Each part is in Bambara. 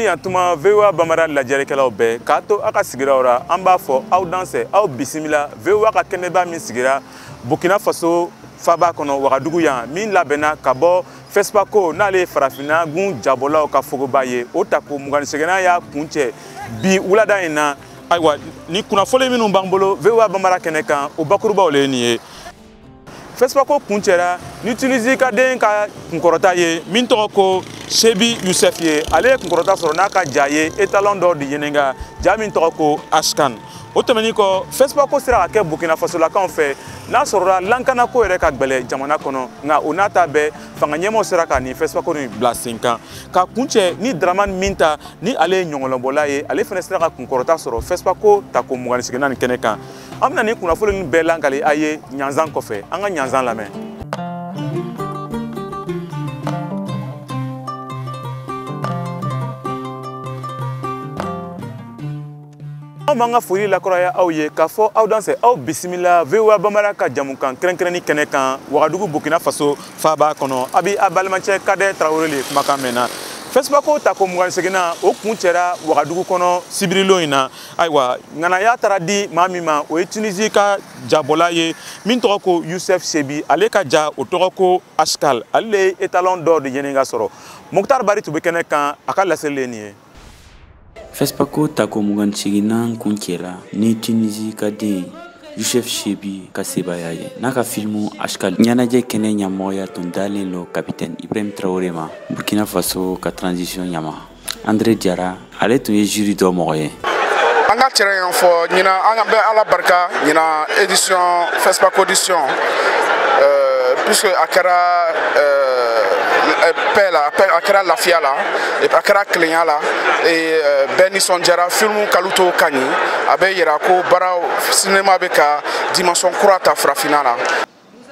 ni yantuma VOA Bambara lajɛlikɛlaw bɛɛ k'a to aw ka sigiyɔrɔ la, an b'a fɔ aw dansɛ, aw bisimila VOA ka kɛnɛba min sigira Burkina Faso faba kɔnɔ Wagadugu yan, min labɛnna ka bɔ FESPACO n'ale ye farafinna gun jabɔlaw ka fogoba ye. O tako 28nan y'a kuncɛ bi wulada in na. Ayiwa, ni kunnafoni minnu b'an bolo VOA Bambara kɛnɛ kan, o bakurubaw le ye nin ye. FESPACO kuncɛra ni Tunisie ka den ka kunkɔrɔta ye min tɔgɔ ko Sebi Youssef ye. Ale ye kunkɔrɔta sɔrɔ n'a ka ja ye étalon dɔ de ɲininka, ja min tɔgɔ ko Ashkan. O tɛmɛnen kɔ, FESPACO sera ka kɛ Burkina Fasolakaw fɛ n'a sɔrɔla lankanako yɛrɛ ka gwɛlɛ jamana kɔnɔ, nka o n'a ta bɛɛ fanga ɲɛmaaw sera ka nin FESPACO nin bila sen kan. Ka kuncɛ ni Dramane Minta ni ale ye ɲɔgɔnlɔnbɔla ye, ale fana sera ka kunkɔrɔta sɔrɔ FESPACO tako 28nan nin kɛnɛ kan. An bɛna nin kunnafoni ninnu bɛɛ lankale a ye ɲanzan kɔfɛ. An ka ɲanzan lamɛn. Anw b'an ka foli lakuraya aw ye k'a fɔ aw dansɛ, aw bisimila VOA Bambara ka jamukan kɛrɛnkɛrɛnni kɛnɛ kan Wagadugu Burkina Faso faba kɔnɔ. A bɛ a balimacɛ Kadɛ Tarawele le kumakan mɛn na. FESPACO tako 28nan o kuncɛra Wagadugu kɔnɔ sibirilon in na. Ayiwa, ŋanaya taara di maa min ma, o ye Tunisie ka jabɔla ye min tɔgɔ ko Youssef Sebi. Ale ka ja o tɔgɔ ko Ashkal. Ale le ye étalon dɔ de ɲini ka sɔrɔ. Mokhtar Bari tun bɛ kɛnɛ kan, a ka laseli ye nin ye. FESPACO tako 28nan kuncɛra ni Tunisie ka den Youssef Sebi ka sebaaya ye n'a ka filimu Ashkal. Ɲɛnajɛ kɛnɛ ɲɛmɔgɔya tun dalen lo capitaine Ibrahim Traoré ma, Burkina Faso ka transition ɲɛma. André Diarra, ale tun ye jury dɔ mɔgɔ ye. An ka cɛrɛ yan fɔ ɲina, an bɛ Ala barika ɲina édition FESPACO édition, puisque a kɛra paix la, a kɛra lafiya la, a kɛra kelenya la, et bɛɛ nisɔndiyara. Film kaluto ka ɲi, a bɛ yira ko baara cinéma bɛ ka dimension kura ta farafinna la.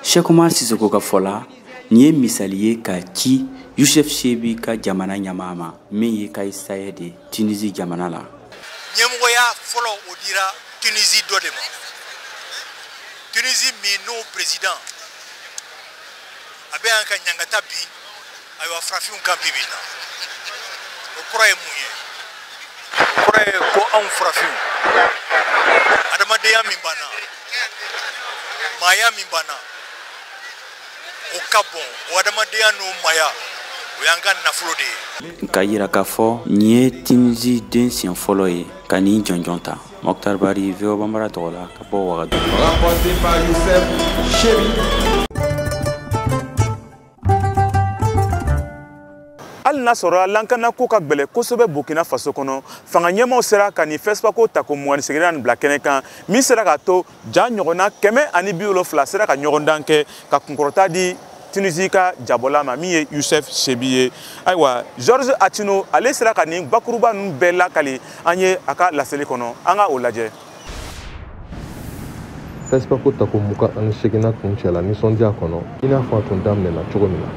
Cheikh Oumar Sissoko ka fɔ la, nin ye misali ye ka ci Youssef Sebi ka jamana ɲɛmaa ma min ye Kais Saied ye Tunisie jamana la. Ɲɛmɔgɔya fɔlɔ o dira Tunisie dɔ de ma, Tunisie min n'o président a bɛ yan ka ɲangata bin, ayiwa, farafinw kan bi bi in na. O kɔrɔ ye mun ye? O kɔrɔ ye ko anw farafinw, adamadenya min b'an na, maaya min b'an na, o ka bon. O adamadenya n'o maaya, o y'an ka nafolo de ye. K'a yira k'a fɔ nin ye Tunisie den siɲɛ fɔlɔ ye ka nin jɔnjɔn ta. Mokhtar Bari, VOA Bambara tɔgɔ la ka bɔ Wagadugu. Remporté par Youssef Chebi. Hali n'a sɔrɔla lankanako ka gwɛlɛ kosɛbɛ Burkina Faso kɔnɔ, fanga ɲɛmaaw sera ka nin FESPACO tako 28nan nin bila kɛnɛ kan, min sera k'a to ja ɲɔgɔnna 170 sera ka ɲɔgɔndan kɛ ka kunkɔrɔta di Tunisie ka jabɔla ma min ye Youssef Sebi ye. Ayiwa, Georges Atino, ale sera ka nin bakuruba ninnu bɛɛ lakali an ye a ka laseli kɔnɔ. An ka o lajɛ. FESPACO tako 28nan kuncɛla nisɔndiya kɔnɔ, i n'a fɔ a tun daminɛna cogo min na.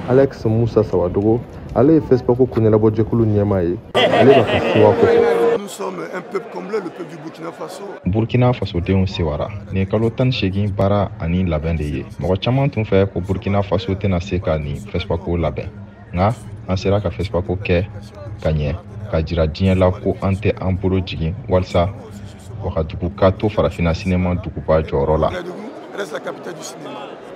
Alex Musa Sawadogo, ale ye FESPACO koɲɛnabɔjɛkulu ɲɛmaa ye, ale b'a ka sewa kofɔ. Nous sommes un peuple comblé, le peuple du Burkina Faso. Burkina fasodenw sewara. Nin ye kalo 18 baara ani labɛn de ye. Mɔgɔ caman tun fɛ ko Burkina Faso tɛna se ka nin FESPACO labɛn, nka an sera ka FESPACO kɛ ka ɲɛ, ka jira diɲɛ la ko an tɛ an bolo jigin walisa Wagadugu ka to farafinna sinema duguba jɔyɔrɔ la.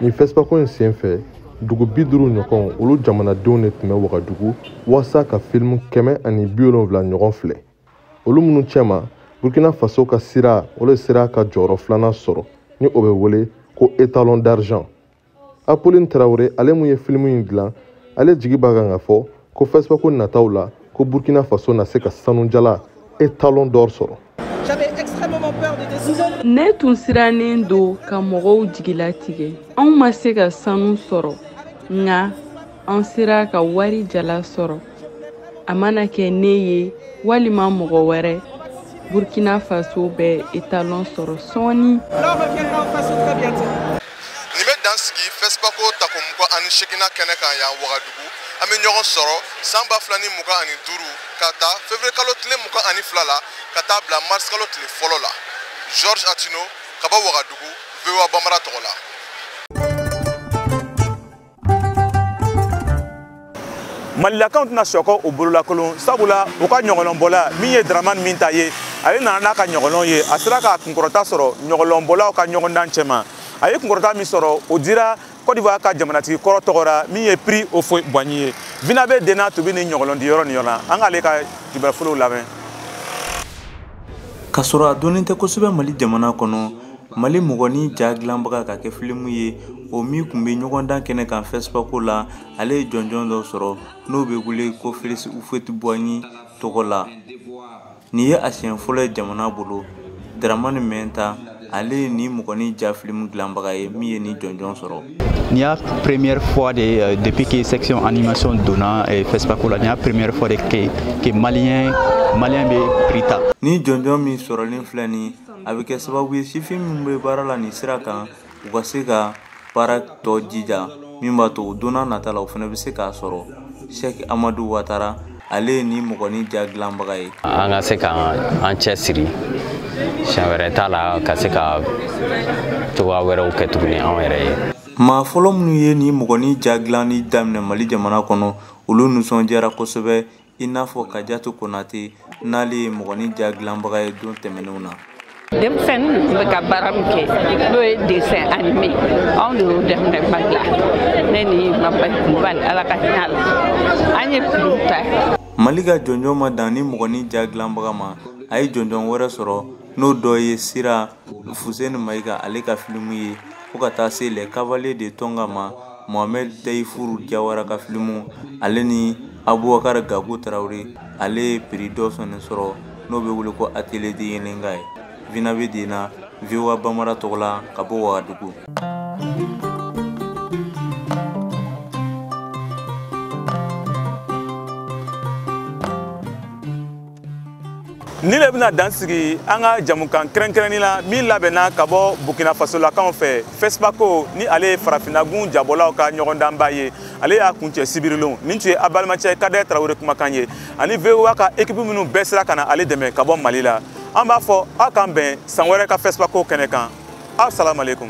Nin FESPACO in sen fɛ, dugu 50 ɲɔgɔn olu jamanadenw de tun bɛ Wagadugu walasa ka filimu 170 ɲɔgɔn filɛ. Olu minnu cɛma, Burkina Faso ka sira o de sera ka jɔyɔrɔ filanan sɔrɔ ni o bɛ wele ko étalon d'argent. Apolline Traoré, ale mun ye filimu in dilan, ale jigi b'a kan k'a fɔ ko FESPACO nataw la ko Burkina Faso na se ka sanujala étalon d'or sɔrɔ. Ne tun sirannen don ka mɔgɔw jigilatigɛ. Anw ma se ka sanu sɔrɔ, nka an sera ka wari jala sɔrɔ. A mana kɛ ne ye walima mɔgɔ wɛrɛ, Burkina Faso bɛ étalon sɔrɔ sɔɔni. Nin bɛ dan sigi FESPACO tako 28nan kɛnɛ kan yan Wagadugu. An bɛ ɲɔgɔn sɔrɔ san 2025 ka taa février kalo tile 22 la ka taa bila mars kalo tile 1 la. Georges Atino ka bɔ Wagadugu, VOA Bambara tɔgɔ la. Malilakaw tɛna sɔkɔ o bololakolon, sabula u ka ɲɔgɔlɔnbɔla min ye Dramane min ta ye, ale nana n'a ka ɲɔgɔlɔn ye. A sera ka kunkɔrɔta sɔrɔ ɲɔgɔlɔnbɔlaw ka ɲɔgɔndan cɛma. A ye kunkɔrɔta min sɔrɔ, o dira Côte d'Ivoire ka jamanatigi kɔrɔ tɔgɔ la, min ye Prix Houphouët-Boigny ye. Vinabe Dena tun bɛ nin ɲɔgɔlɔn diyɔrɔ nin yɔrɔ la. An k'ale ka kibarufolow lamɛn. K'a sɔrɔ a dɔnnen tɛ kosɛbɛ Mali jamana kɔnɔ, Mali mɔgɔnin ja dilanbaga ka kɛ filimu ye, o min tun bɛ ɲɔgɔndan kɛnɛ kan FESPACO la, ale ye jɔnjɔn dɔ sɔrɔ n'o bɛ wele ko Félix Houphouët-Boigny tɔgɔ la. Nin ye a siɲɛ fɔlɔ ye jamana bolo. Dramane Mɛnta, ale ye nin mɔgɔnin ja filimu dilanbaga ye min ye nin jɔnjɔn sɔrɔ. Nin y'a première fois de depuis que section animation donna FESPACO la, nin y'a première fois de que malien bɛ prix ta. Ni jɔnjɔn min sɔrɔlen filɛ nin, a bɛ kɛ sababu ye sifin minnu bɛ baara la nin sira kan, u ka se ka baara tɔ jija, min b'a to o don n'a nata la, o fana bɛ se k'a sɔrɔ. Cheikh Amadou Ouattara, ale ye nin mɔgɔnin ja dilanbaga ye. An ka se k'an cɛ siri siɲɛ wɛrɛ t'a la, ka se ka cogoya wɛrɛw kɛ tuguni anw yɛrɛ ye. Maa fɔlɔ minnu ye nin mɔgɔnin ja dilanni daminɛ Mali jamana kɔnɔ, olu nisɔndiyara kosɛbɛ, i n'a fɔ Kajatu Konate, n'ale ye mɔgɔnin ja dilanbaga ye don tɛmɛnenw na. Denmisɛnnin ninnu bɛ ka baara min kɛ, n'o ye dessin animé, anw de y'o daminɛ Mali la. Ne ni Maba Kulubali, Ala ka hinɛ a la, an ye prix ta. Mali ka jɔnjɔn ma dan ni mɔgɔnin ja dilanbaga ma, a ye jɔnjɔn wɛrɛ sɔrɔ, n'o dɔ ye Sira Fuseni Mayiga, ale ka filimu ye, fo ka taa se Les Cavaliers de Tonga ma, Mohamed Tayfuru Jawara ka filimu, ale ni Abubakar Gaku Tarawele, ale ye prix dɔ fɛnɛ sɔrɔ, n'o bɛ wele ko Atelier de Yennenga ye. Vinabe Dena, VOA Bambara tɔgɔ la, ka bɔ Wagadugu. Ni le bɛna dan sigi an ka jamukan kɛrɛnkɛrɛnnin la min labɛnna ka bɔ Burkina Faso lakaw fɛ, FESPACO, ni ale ye farafinnagun jabɔlaw ka ɲɔgɔndanba ye, ale y'a kuncɛ sibirilon. Nin tun ye a balimacɛ Kadɛ Tarawele kumakan ye, ani VOA ka équipe minnu bɛɛ sera ka na ale dɛmɛ ka bɔ Mali la. An b'a fɔ aw k'an bɛn san wɛrɛ ka FESPACO kɛnɛ kan. Aw salamalekun.